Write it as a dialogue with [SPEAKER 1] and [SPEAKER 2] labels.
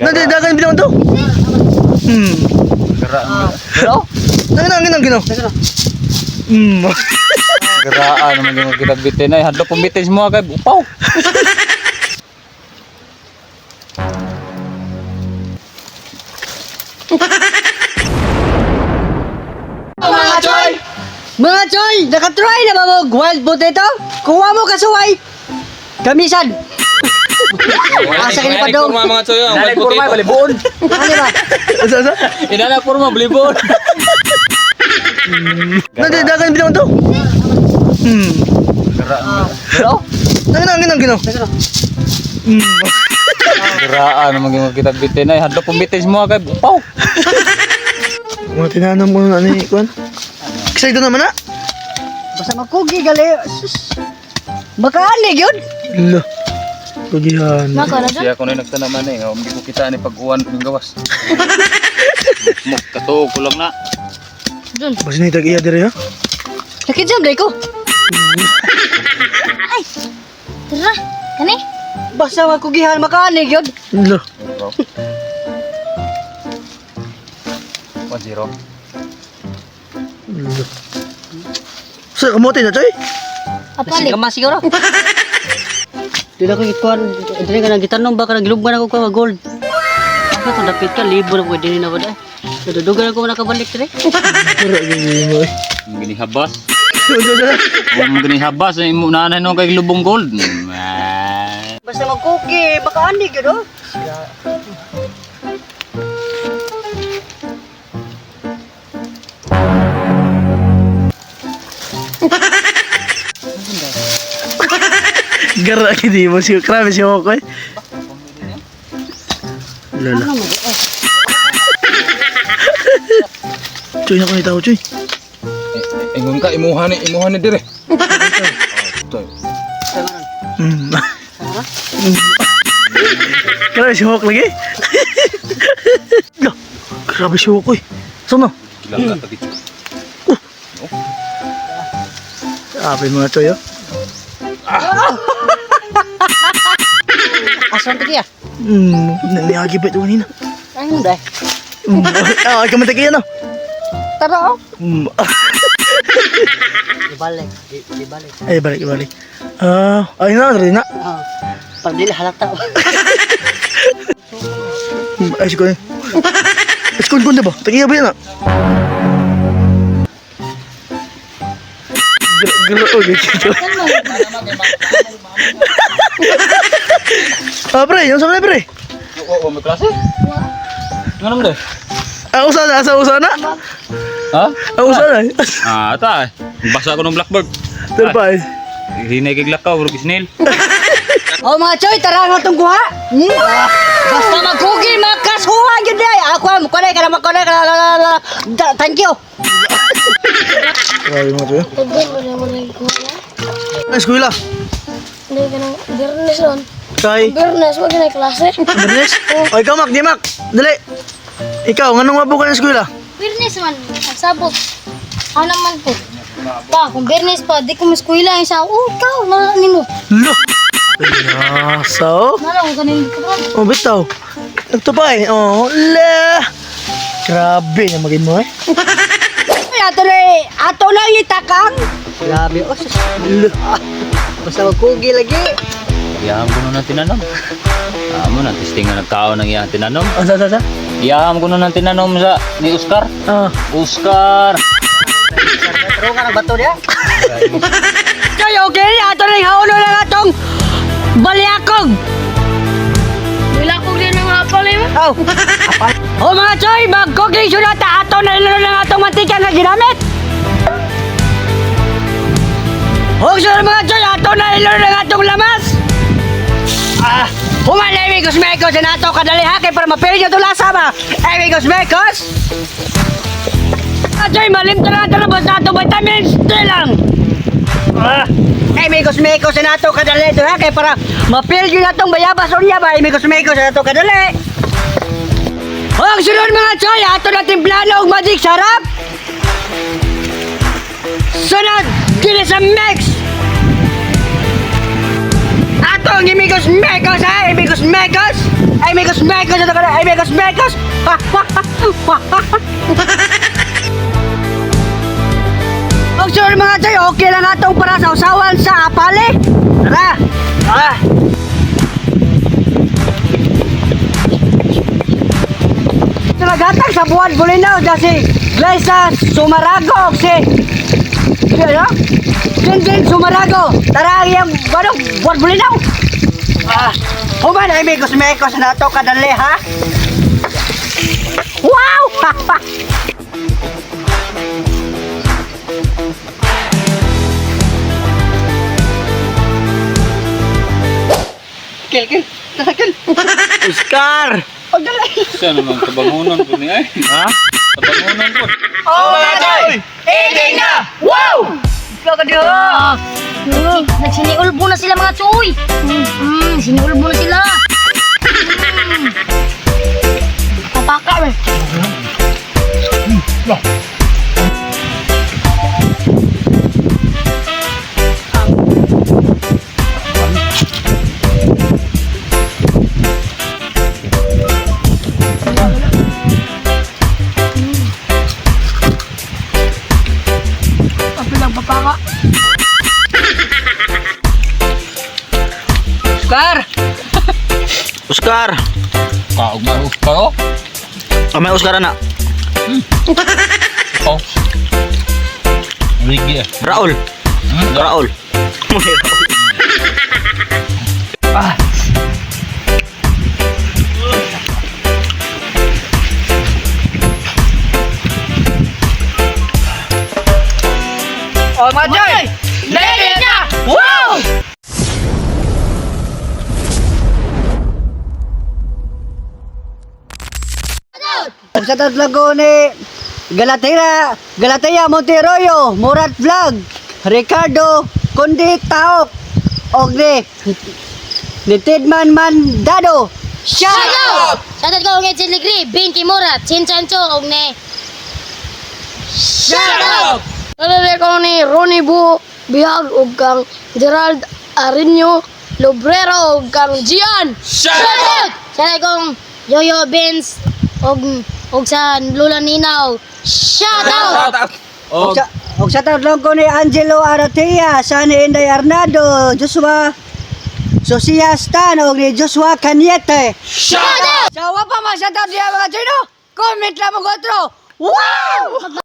[SPEAKER 1] Nandadagan bilang to.
[SPEAKER 2] Pero?
[SPEAKER 1] Nang nang gino.
[SPEAKER 2] Garaan naman yung kitag bitin ay hadlok kong bitin mo kay upaw.
[SPEAKER 3] Mga choy! Mga choy! Nakatry na ba mo wild potato? Kuha mo kasuway! Kamisan! Asa kini pa dong?
[SPEAKER 4] Mga choy, ang
[SPEAKER 2] Inana
[SPEAKER 4] white
[SPEAKER 2] porma
[SPEAKER 4] potato.
[SPEAKER 2] balibon.
[SPEAKER 3] Ano ba?
[SPEAKER 1] Asa asa?
[SPEAKER 2] Inana porma balibon.
[SPEAKER 1] Nandadagan bilang to.
[SPEAKER 2] Pero?
[SPEAKER 1] Nang nang nang gino.
[SPEAKER 2] Garaan naman yung kitag bitin ay hadlok kong bitin mo kay upaw.
[SPEAKER 1] Mga tinanong mo na ni kuan. Excited naman na.
[SPEAKER 3] Basta magkugi gali. Sus. Makaalig yun!
[SPEAKER 1] Lo. Kugihan.
[SPEAKER 2] Siya ko na nagtanaman eh. Hindi ko kita ni pag-uwan ng gawas. Muk kato kulang na.
[SPEAKER 1] Basta ni tag iya dire ha.
[SPEAKER 3] Sakit jam day ko.
[SPEAKER 5] Ay! Tara! Kani?
[SPEAKER 3] Basta magkugihan makaalig yun.
[SPEAKER 1] Lo.
[SPEAKER 2] 1-0.
[SPEAKER 1] Lo. Sa kamote na choy.
[SPEAKER 5] Apalit.
[SPEAKER 3] Sige siguro. Di na ko ikuan, dili ka nang gitanong ba ka naglubgan ako ka gold. Ako to dapit ka libo na ko dili na ba dai. Nadudugan ako nakabalik dire.
[SPEAKER 1] Pero gini mo.
[SPEAKER 2] Ang ginihabas.
[SPEAKER 1] Asa asa?
[SPEAKER 2] Ang ginihabas ay mo nanay no kay lubong gold. Ah.
[SPEAKER 3] Basta magkugi, makaanig yun oh.
[SPEAKER 1] Gara gini mo si grabe si Hokoy. Lala. Choy na ko ni tao choy.
[SPEAKER 4] Ingon ka, imuha ni dire. Toy.
[SPEAKER 1] Grabe si Hawk lagi. Lo, grabe si Hawk oy. Saan na?
[SPEAKER 4] Kilala ka dito.
[SPEAKER 1] Grabe mga choy oh.
[SPEAKER 3] Asan to kaya?
[SPEAKER 1] Niyagi ba ito kanina?
[SPEAKER 3] Ano dai?
[SPEAKER 1] Ah, kamatay kayo no?
[SPEAKER 3] Tara oh. Ibalik, ibalik.
[SPEAKER 1] Ay, balik, balik. Ah, ay na, rin na.
[SPEAKER 3] Ah. Para dili halata.
[SPEAKER 1] Ay, si Kun. Ay, si Kun Kun, diba? Tagiya ba yun ah? Gro, oh, gito. Ah, pre, yung sa mga pre.
[SPEAKER 2] Oo, may klase. Nga naman dai.
[SPEAKER 1] Ah, usana, asa usana?
[SPEAKER 2] Ha?
[SPEAKER 1] Ah, usana.
[SPEAKER 2] Ah, ata. Basa ko ng blackboard.
[SPEAKER 1] Pero pa eh.
[SPEAKER 2] Hinay kay lakaw, rug snail.
[SPEAKER 3] Oh mga choy, tara nga tong kuha. Basta magkugi makasuha gyud day. Ako am kunay kana makunay kana. Thank you.
[SPEAKER 1] Grabe mga choy.
[SPEAKER 5] Tagyan mo na mo na kuha na.
[SPEAKER 1] Ay, eskwela.
[SPEAKER 5] Hindi ka nang Biyernes ron.
[SPEAKER 1] Kay,
[SPEAKER 5] Biyernes, wag na klase.
[SPEAKER 1] Bernes? O, ikaw, Mac, di Mac. Dali. Ikaw, nganong wabo ka ng eskwela?
[SPEAKER 5] Biyernes man. Ang sabot. Ako naman po. Pa, kung Biyernes pa, di ko maskwila. Yung sa oh, ikaw, nalala ni mo.
[SPEAKER 1] Lo! Ay, oh.
[SPEAKER 5] Nalala ko ganin ko ba?
[SPEAKER 1] Oh, bitaw. Nagtupay. Oh, la. Grabe na magin mo eh.
[SPEAKER 3] Ay, ato na ato na itakang. Grabe oh. Sus.
[SPEAKER 1] Lo.
[SPEAKER 3] Basta magkugi lagi.
[SPEAKER 2] Iyaham ko nun ang tinanom. Amo na, testing nga nagkaon ng iyang tinanom.
[SPEAKER 1] Asa, asa, asa?
[SPEAKER 2] Iyaham ko nun ang tinanom sa ni Oscar.
[SPEAKER 1] Ah.
[SPEAKER 2] Oscar!
[SPEAKER 3] Pero ka ng bato niya. Choy, okay, ato na haulo lang atong balyakog.
[SPEAKER 5] Wala ko din ang hapal eh.
[SPEAKER 3] Oh. Oh mga choy, magkugi sunod ta ato na ilo lang atong mantika nga ginamit. Og sunod mga choy, ato na ilo lang atong lamas. Ah, human amigos mekos na ato kadali ha kay para mapili nyo itong lasa ba. Amigos mekos. Ah, choy, malimto na ato na basta atong vitamins D lang. Ah, amigos mekos na ato kadali ito ha kay para mapili nyo atong bayabas unya ba. Amigos mekos na ato kadali. Og sunod mga choy, ato na timplano og magic sarap. Sunod, dili sa mix. Ato ang Amigos Mekos ha, Amigos Mekos. Amigos Mekos ato kada Amigos Mekos. Og sure mga choy, okay lang atong para sa usawan sa apale. Tara. Ah. Sulagatag sa buwan Bulinaw da si Glyza Sumarago og si ano? Jinjin Sumarago. Tara ang iyang ano, buwan Bulinaw. Ah, human ay mekos mekos na to kadali ha. Wow! Kill, kill. Tara, kill.
[SPEAKER 1] Oscar!
[SPEAKER 3] Oh, dali.
[SPEAKER 2] Siya naman kabangunan ko ni ay.
[SPEAKER 1] Ha?
[SPEAKER 2] Kabangunan ko.
[SPEAKER 3] Oh, mga choy! Eating na! Wow! Ikaw ka diha!
[SPEAKER 5] Nagsiniulbo na sila mga tsoy. Siniulbo na sila. Papaka eh. Kapilang papaka.
[SPEAKER 3] Oscar!
[SPEAKER 1] Oscar!
[SPEAKER 4] Kaog man Oscar oh.
[SPEAKER 1] Ah, may Oscar na.
[SPEAKER 4] Oh. Rigi eh.
[SPEAKER 1] Raul. Raul.
[SPEAKER 3] Ah. Oh, mga choy!
[SPEAKER 5] Ready na!
[SPEAKER 3] Wow! Sa tatlo ko ni Galatera, Galatea Monteroyo, Murat Vlog, Ricardo Kundi Taok, og ni Tidman Mandado. Shout
[SPEAKER 5] Shout out! Shout out ko ng Ed Ligri, Binky Mora, Chin Chancho, og ne. Shout out!
[SPEAKER 6] Nalala ko ni Ronnie Bu Bihag ug kang Gerald Arinyo Lobrero ug kang Gian.
[SPEAKER 5] Shout out! Shout out kong Yoyo Benz og og sa Lola Nina og shout out!
[SPEAKER 3] Og sa tatlo ko ni Angelo Aratea, Sunny Inday Arnado, Joshua Sosia Stan og ni Joshua Cañete.
[SPEAKER 5] Shout out!
[SPEAKER 3] Sa wa pa man shout out diya mga Chino, comment lang mo otro. Wow!